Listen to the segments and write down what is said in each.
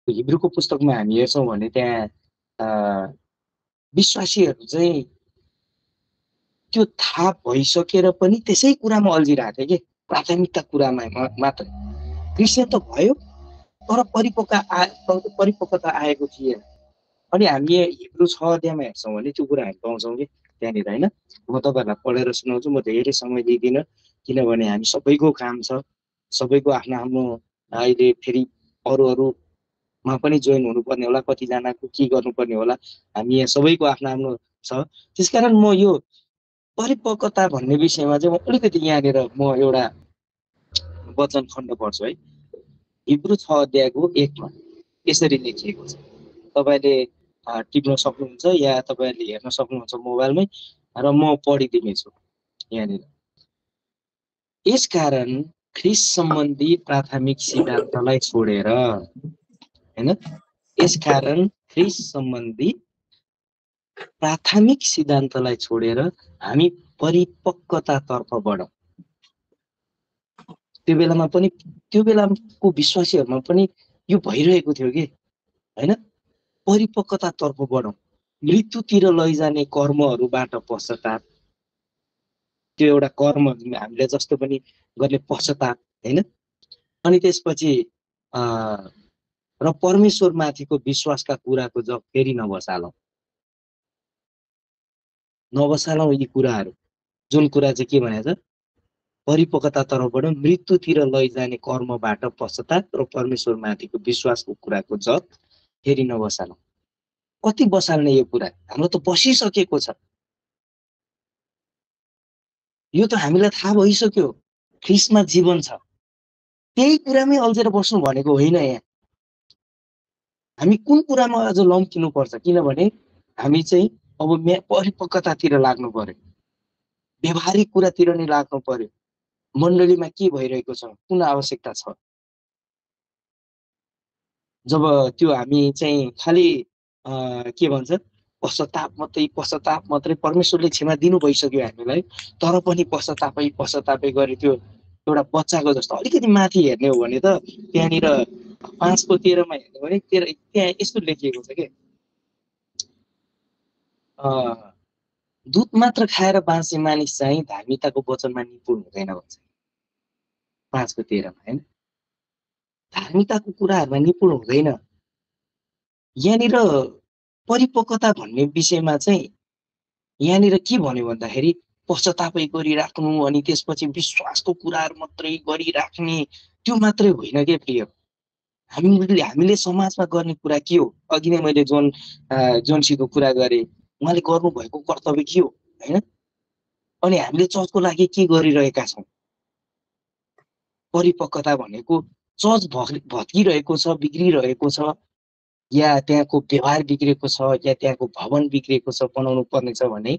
हिब्रूको पुस्तकमा हामी हेर्छौँ भने त्यहाँ विश्वासीहरू चाहिँ त्यो थाहा भइसकेर पनि त्यसै कुरामा अल्झिरहेको थियो कि प्राथमिकता कुरामा मात्र। क्रिस्चियन त भयो तर परिपक्वता आएको थिएन। अनि हामी हिब्रू 6 अध्यायमा हेर्छौँ भने त्यो कुरा हामी पाउँछौँ कि त्यहाँनिर होइन। म तपाईँहरूलाई पढेर सुनाउँछु, म धेरै समय लिँदिनँ किनभने हामी सबैको काम छ, सबैको आफ्नो आफ्नो अहिले फेरि अरूमा पनि जोइन हुनुपर्ने होला, कतिजनाको के गर्नुपर्ने होला, हामी यहाँ सबैको आफ्नो आफ्नो छ। त्यसकारण म यो परिपक्वता भन्ने विषयमा चाहिँ म अलिकति यहाँनिर म एउटा वचन खण्ड पढ्छु है। हिब्रू 6 अध्यायको 1मा यसरी लेखिएको छ, तपाईँले टिप्न सक्नुहुन्छ या तपाईँहरूले हेर्न सक्नुहुन्छ मोबाइलमै, र म पढिदिनेछु यहाँनिर। यसकारण ख्रिस्ट सम्बन्धी प्राथमिक सिद्धान्तलाई छोडेर हैन, यसकारण ख्रिस्ट सम्बन्धी प्राथमिक सिद्धान्तलाई छोडेर हामी परिपक्वतातर्फ बढौँ। त्यो बेलामा पनि त्यो बेलाको विश्वासीहरूमा पनि यो भइरहेको थियो कि हैन, परिपक्वतातर्फ बढौँ, मृत्युतिर लैजाने कर्महरूबाट पश्चाताप। त्यो एउटा कर्म हामीले जस्तो पनि गर्ने पश्चाताप हैन। अनि त्यसपछि र परमेश्वरमाथिको विश्वासका कुराको जब फेरि नबसालौँ यी कुराहरू, जुन कुरा चाहिँ के भनेको छ, परिपक्वतातर्फबाट मृत्युतिर लैजाने कर्मबाट पश्चाताप र परमेश्वरमाथिको विश्वासको कुराको जग फेरि नबसालौँ। कति बसाल्ने यो कुरा? हाम्रो त बसिसकेको छ, यो त हामीलाई थाहा भइसक्यो, ख्रिस्टमा जीवन छ। त्यही कुरामै अल्झेर बस्नु भनेको होइन। यहाँ हामी कुन कुरामा अझ लम्किनुपर्छ, किनभने हामी चाहिँ अब परिपक्वतातिर लाग्नु पर्यो, व्यवहारिक कुरातिर नै लाग्नु पर्यो। मण्डलीमा के भइरहेको छ, कुन आवश्यकता छ। जब त्यो हामी चाहिँ खालि के भन्छ पश्चाताप मात्रै, परमेश्वरले क्षमा दिनु भइसक्यो हामीलाई, तर पनि पश्चातापै गरे त्यो एउटा बच्चाको जस्तो। अलिकति माथि हेर्ने हो भने त त्यहाँनिर 5:13मा हेर्ने हो भने त्यहाँ यस्तो लेखिएको छ कि दुध मात्र खाएर बाँच्ने मानिस चाहिँ धार्मिकताको वचनमा निपुण हुँदैन भन्छ 5:13मा होइन। धार्मिकताको कुराहरूमा निपुण हुँदैन। यहाँनिर परिपक्वता भन्ने विषयमा चाहिँ यहाँनिर के भन्यो भन्दाखेरि पश्चातापै गरिराख्नु, अनि त्यसपछि विश्वासको कुराहरू मात्रै गरिराख्ने, त्यो मात्रै होइन के प्रिय। हामीले समाजमा गर्ने कुरा के हो? अघि नै मैले जोनसीको कुरा गरेँ, उहाँले गर्नुभएको कर्तव्य के हो होइन। अनि हामीले चर्चको लागि के गरिरहेका छौँ? परिपक्वता भनेको चर्च भत्किरहेको छ, बिग्रिरहेको छ, या त्यहाँको व्यवहार बिग्रेको छ, या त्यहाँको भवन बिग्रेको छ, बनाउनु पर्ने छ भने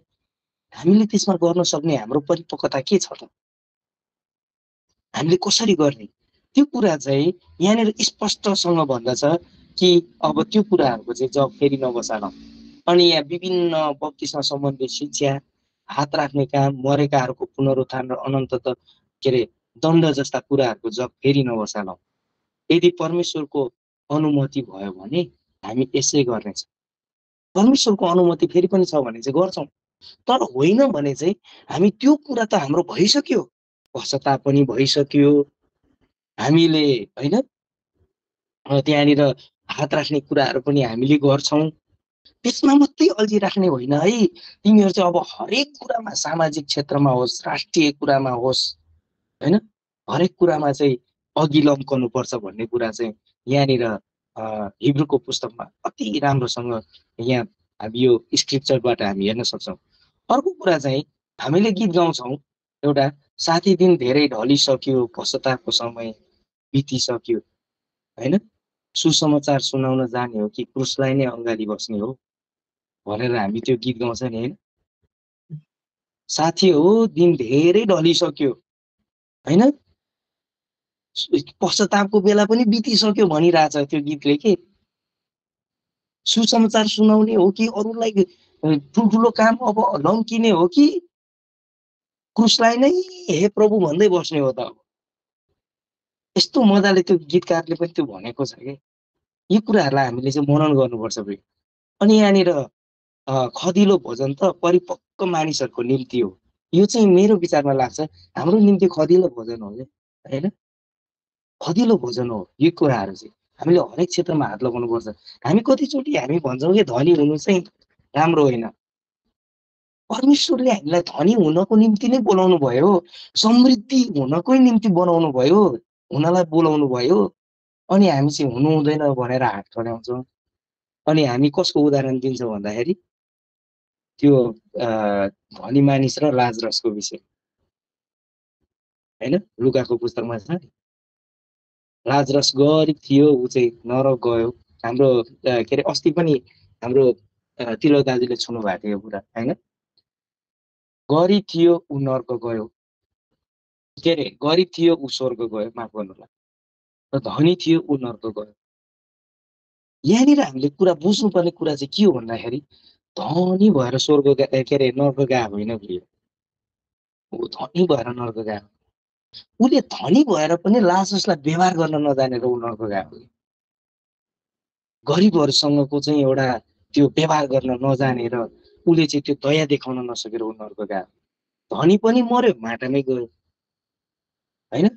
हामीले त्यसमा गर्न सक्ने हाम्रो परिपक्वता के छ त? हामीले कसरी गर्ने? त्यो कुरा चाहिँ यहाँनिर स्पष्टसँग भन्दछ कि अब त्यो कुराहरूको चाहिँ जब फेरि नबसालौँ। अनि यहाँ विभिन्न बप्तिस्मा सम्बन्धी शिक्षा, हात राख्ने काम, मरेकाहरूको पुनरुत्थान र अनन्त के अरे दण्ड जस्ता कुराहरूको जग फेरि नबसालौँ। यदि परमेश्वरको अनुमति भयो भने हामी यसै गर्नेछौँ। परमेश्वरको अनुमति फेरि पनि छ भने चाहिँ गर्छौँ, तर होइन भने चाहिँ हामी त्यो कुरा त हाम्रो भइसक्यो, पश्चाताप पनि भइसक्यो, हामीले होइन त्यहाँनिर हात राख्ने कुराहरू पनि हामीले गर्छौँ। त्यसमा मात्रै अल्झिराख्ने होइन है। तिमीहरू चाहिँ अब हरेक कुरामा, सामाजिक क्षेत्रमा होस्, राष्ट्रिय कुरामा होस् होइन, हरेक कुरामा चाहिँ अघि लम्कनुपर्छ भन्ने कुरा चाहिँ यहाँनिर हिब्रूको पुस्तकमा अति राम्रोसँग यहाँ हामी यो स्क्रिप्चरबाट हामी हेर्न सक्छौँ। अर्को कुरा चाहिँ हामीले गीत गाउँछौँ एउटा, साथी दिन धेरै ढलिसक्यो, पश्चातापको समय बितिसक्यो होइन, सुसमाचार सुनाउन जाने हो कि क्रुसलाई नै अगाडि बस्ने हो भनेर हामी त्यो गीत गाउँछ नि होइन। साथी हो, दिन धेरै ढलिसक्यो होइन, पश्चातापको बेला पनि बितिसक्यो भनिरहेछ त्यो गीतले कि सुसमाचार सुनाउने हो कि अरूलाई ठुल्ठुलो काम अब लम्किने हो कि क्रुसलाई नै हे प्रभु भन्दै बस्ने हो त। अब यस्तो मजाले त्यो गीतकारले पनि त्यो भनेको छ कि यी कुराहरूलाई हामीले चाहिँ मनन गर्नुपर्छ फेरि। अनि यहाँनिर खदिलो भोजन त परिपक्व मानिसहरूको निम्ति हो। यो चाहिँ मेरो विचारमा लाग्छ हाम्रो निम्ति खदिलो भोजन हो होइन, खदिलो भोजन हो। यी कुराहरू चाहिँ हामीले हरेक क्षेत्रमा हात लगाउनुपर्छ। हामी कतिचोटि हामी भन्छौँ कि धनी हुनु चाहिँ राम्रो होइन। परमेश्वरले हामीलाई धनी हुनको निम्ति नै बोलाउनु भयो, समृद्धि हुनकै निम्ति बनाउनु भयो, हुनलाई बोलाउनु भयो। अनि हामी चाहिँ हुनु हुँदैन भनेर हात खन्याउँछौँ। अनि हामी कसको उदाहरण दिन्छौँ भन्दाखेरि त्यो धनी मानिस र लाजरसको विषय होइन, लुकाको पुस्तकमा छ नि। लाजरस गरिब थियो, ऊ चाहिँ नरक गयो। हाम्रो के अरे अस्ति पनि हाम्रो तिलक दाजुले छुनु भएको थियो कुरा होइन। गरिब थियो ऊ नर्क गयो, के अरे गरिब थियो ऊ स्वर्ग गयो, माफ गर्नुलाई, र धनी थियो ऊ नर्क गयो। यहाँनिर हामीले कुरा बुझ्नुपर्ने कुरा चाहिँ के हो भन्दाखेरि धनी भएर स्वर्ग के अरे नर्क गएको होइन फेरि, ऊ धनी भएर नर्क गएको। उसले धनी भएर पनि लाजरसलाई व्यवहार गर्न नजानेर ऊ नर्क गएको। गरिबहरूसँगको चाहिँ एउटा त्यो व्यवहार गर्न नजानेर उसले चाहिँ त्यो दया देखाउन नसकेर ऊ नर्क गएको। धनी पनि मर्यो, माटामै गयो होइन,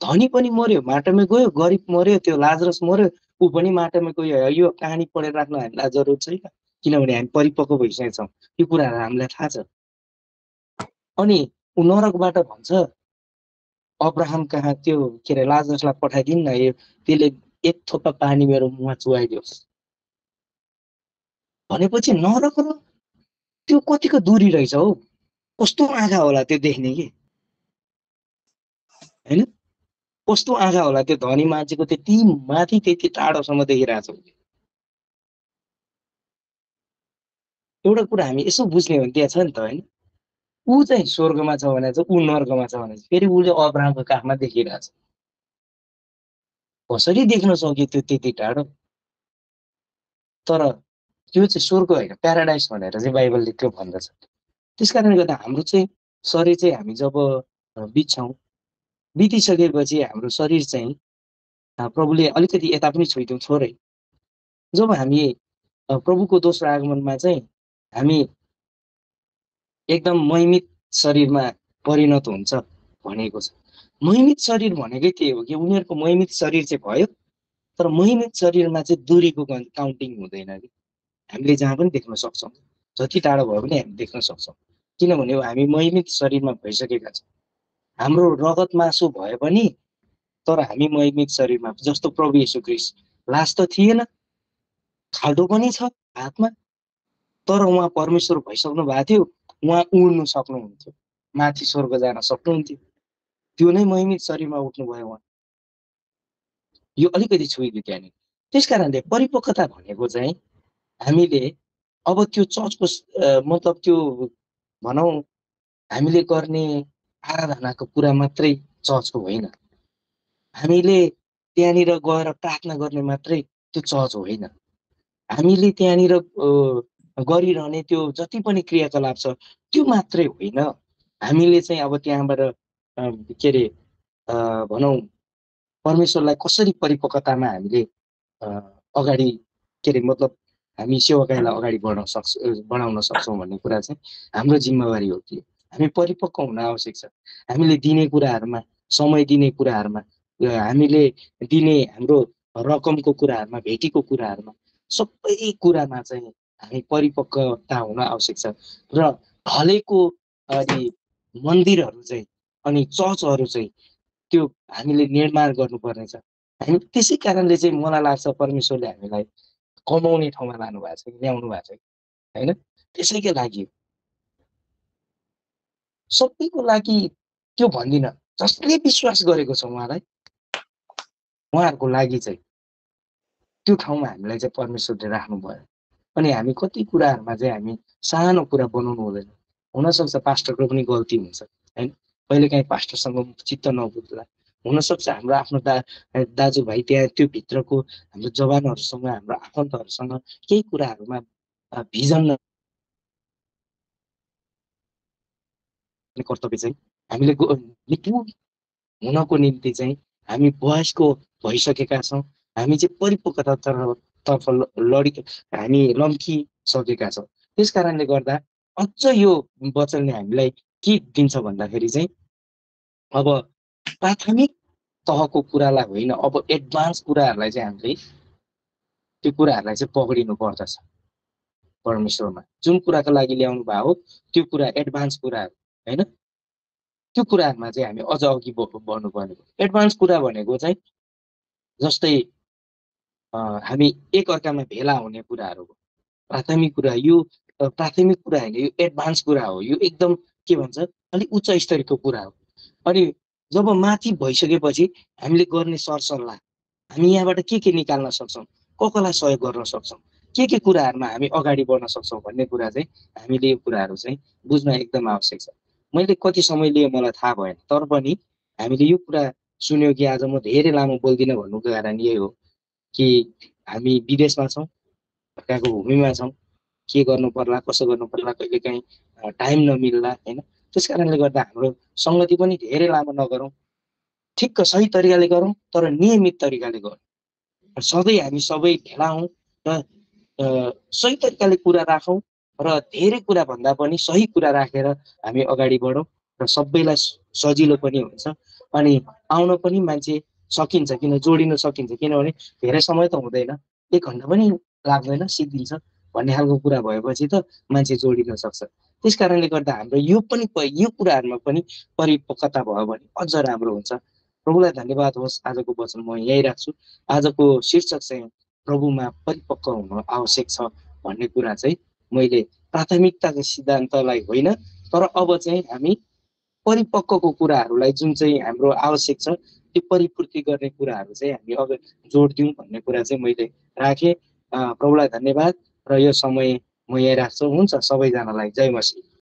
धनी पनि मर्यो, माटामै गयो, गरिब मर्यो, त्यो लाजरस मर्यो, ऊ पनि माटामै गयो। यो कहानी पढेर राख्न हामीलाई जरुरत छैन, किनभने हामी परिपक्व भइसकेका छौँ, यो कुराहरू हामीलाई थाहा छ। अनि ऊ नरकबाट भन्छ अब्राहम कहाँ त्यो के अरे लाजरसलाई पठाइदिनु न, यो त्यसले एक थोपा पानी मेरो मुखमा चुहाइदियोस् भनेपछि नरक र त्यो कतिको दूरी रहेछ हौ। कस्तो आँखा होला त्यो देख्ने कि होइन, कस्तो आँखा होला त्यो धनी मान्छेको, त्यति माथि त्यति टाढोसम्म देखिरहेको छ। एउटा कुरा हामी यसो बुझ्ने हो भने त्यहाँ छ नि त होइन, ऊ चाहिँ स्वर्गमा छ भने चाहिँ ऊ नर्कमा छ भने फेरि उसले अब्राहमको काखमा देखिरहेछ। कसरी देख्न सक्यो त्यो त्यति टाढो? तर त्यो चाहिँ स्वर्ग होइन, प्याराडाइस भनेर चाहिँ बाइबलले त्यो भन्दछ। त्यस कारणले गर्दा हाम्रो चाहिँ शरीर चाहिँ हामी जब बित्छौँ, बितिसकेपछि हाम्रो शरीर चाहिँ प्रभुले अलिकति यता पनि छोइदिउँ थोरै। जब हामी प्रभुको दोस्रो आगमनमा चाहिँ हामी एकदम महिमित शरीरमा परिणत हुन्छ भनेको छ। महिमित शरीर भनेकै त्यही हो कि उनीहरूको महिमित शरीर चाहिँ भयो, तर महिमित शरीरमा चाहिँ दूरीको काउन्टिङ हुँदैन कि हामीले जहाँ पनि देख्न सक्छौँ, जति टाढो भयो भने हामी देख्न सक्छौँ, किनभने हामी महिमित शरीरमा भइसकेका छौँ। हाम्रो रगत मासु भए पनि तर हामी महिमित शरीरमा, जस्तो प्रभु येशू ख्रीष्ट लास त थिएन, खाल्डो पनि छ हातमा, तर उहाँ परमेश्वर भइसक्नु भएको थियो, उहाँ उड्नु सक्नुहुन्थ्यो, माथि स्वर्ग जान सक्नुहुन्थ्यो, त्यो नै महिमित शरीरमा उठ्नुभयो उहाँ। यो अलिकति छोइदियो त्यहाँनिर। त्यस कारणले परिपक्वता भनेको चाहिँ हामीले अब त्यो चर्चको मतलब त्यो भनौँ हामीले गर्ने आराधनाको कुरा मात्रै चर्चको होइन, हामीले त्यहाँनिर गएर प्रार्थना गर्ने मात्रै त्यो चर्च होइन, हामीले त्यहाँनिर गरिरहने त्यो जति पनि क्रियाकलाप छ त्यो मात्रै होइन। हामीले चाहिँ अब त्यहाँबाट के अरे भनौँ परमेश्वरलाई कसरी परिपक्वतामा हामीले अगाडि के अरे मतलब हामी सेवाकाईलाई अगाडि बढाउन सक्छौँ भन्ने कुरा चाहिँ हाम्रो जिम्मेवारी हो कि हामी परिपक्व हुन आवश्यक छ। हामीले दिने कुराहरूमा, समय दिने कुराहरूमा, हामीले दिने हाम्रो रकमको कुराहरूमा, भेटीको कुराहरूमा, सबै कुरामा चाहिँ हामी परिपक्वता हुन आवश्यक छ। र ढलेको अनि मन्दिरहरू चाहिँ अनि चर्चहरू चाहिँ त्यो हामीले निर्माण गर्नुपर्ने छ। हामी त्यसै कारणले चाहिँ मलाई लाग्छ परमेश्वरले हामीलाई कमाउने ठाउँमा लानु भएको छ, ल्याउनु भएको छ होइन, त्यसैको लागि सबैको लागि त्यो भन्दिनँ, जसले विश्वास गरेको छ उहाँलाई, उहाँहरूको लागि चाहिँ त्यो ठाउँमा हामीलाई चाहिँ परमेश्वरले राख्नुभयो। अनि हामी कति कुराहरूमा चाहिँ हामी सानो कुरा बनाउनु हुँदैन। हुनसक्छ पास्टरको पनि गल्ती हुन्छ होइन, कहिलेकाहीँ पास्टरसँग चित्त नबुझ्ला, हुनसक्छ हाम्रो आफ्नो दाजुभाइ त्यहाँ त्यो भित्रको हाम्रो जवानहरूसँग, हाम्रो आफन्तहरूसँग केही कुराहरूमा भिजन कर्तव्य चाहिँ हामीले निपुण हुनको निम्ति चाहिँ हामी वयस्क भइसकेका छौँ हामी चाहिँ परिपक्वतातर्फ हामी लम्किसकेका छौँ। त्यस कारणले गर्दा अझ यो वचनले हामीलाई के दिन्छ भन्दाखेरि चाहिँ अब प्राथमिक तहको कुरालाई होइन, अब एडभान्स कुराहरूलाई चाहिँ हामीले त्यो कुराहरूलाई चाहिँ पक्रिनु पर्दछ। परमेश्वरमा जुन कुराको लागि ल्याउनु भएको हो त्यो कुरा एडभान्स कुराहरू होइन, त्यो कुराहरूमा चाहिँ हामी अझ अघि बढ्नुपर्ने हो। एडभान्स कुरा भनेको चाहिँ जस्तै हामी एकअर्कामा भेला हुने कुराहरू हो। प्राथमिक कुरा यो प्राथमिक कुरा होइन, यो एडभान्स कुरा हो। यो एकदम के भन्छ अलिक उच्च स्तरको कुरा हो। अनि जब माथि भइसकेपछि हामीले गर्ने सरसल्लाह, हामी यहाँबाट के निकाल्न सक्छौँ, कसलाई सहयोग गर्न सक्छौँ, के कुराहरूमा हामी अगाडि बढ्न सक्छौँ भन्ने कुरा चाहिँ हामीले यो कुराहरू चाहिँ बुझ्न एकदम आवश्यक छ। मैले कति समय लिएँ मलाई थाहा भएन, तर पनि हामीले यो कुरा सुन्यो कि आज म धेरै लामो बोल्दिनँ भन्नुको कारण यही हो कि हामी विदेशमा छौँ, अर्काको भूमिमा छौँ, के गर्नु पर्ला कसो गर्नु पर्ला कहिलेकाहीँ टाइम नमिल्ला होइन। त्यस कारणले गर्दा हाम्रो सङ्गति पनि धेरै लामो नगरौँ, ठिक्क सही तरिकाले गरौँ तर नियमित तरिकाले गरौँ। सधैँ हामी सबै भेला हौँ र सही तरिकाले कुरा राखौँ र धेरै कुरा भन्दा पनि सही कुरा राखेर हामी अगाडि बढौँ र सबैलाई सजिलो पनि हुन्छ अनि आउन पनि मान्छे सकिन्छ, किन जोडिन सकिन्छ, किनभने धेरै समय त हुँदैन, 1 घन्टा पनि लाग्दैन सिद्धिन्छ भन्ने खालको कुरा भएपछि त मान्छे जोडिन सक्छ। त्यस कारणले गर्दा हाम्रो यो कुराहरूमा पनि परिपक्वता भयो भने अझ राम्रो हुन्छ। प्रभुलाई धन्यवाद होस्। आजको वचन म यहीँ राख्छु। आजको शीर्षक चाहिँ प्रभुमा परिपक्व हुन आवश्यक छ भन्ने कुरा चाहिँ मैले प्राथमिकताको सिद्धान्तलाई होइन, तर अब चाहिँ हामी परिपक्वको कुराहरूलाई जुन चाहिँ हाम्रो आवश्यक छ त्यो परिपूर्ति गर्ने कुराहरू चाहिँ हामी अगाडि जोड दिउँ भन्ने कुरा चाहिँ मैले राखेँ। प्रभुलाई धन्यवाद र यो समय म यहीँ राख्छु। हुन्छ, सबैजनालाई जय मसीह।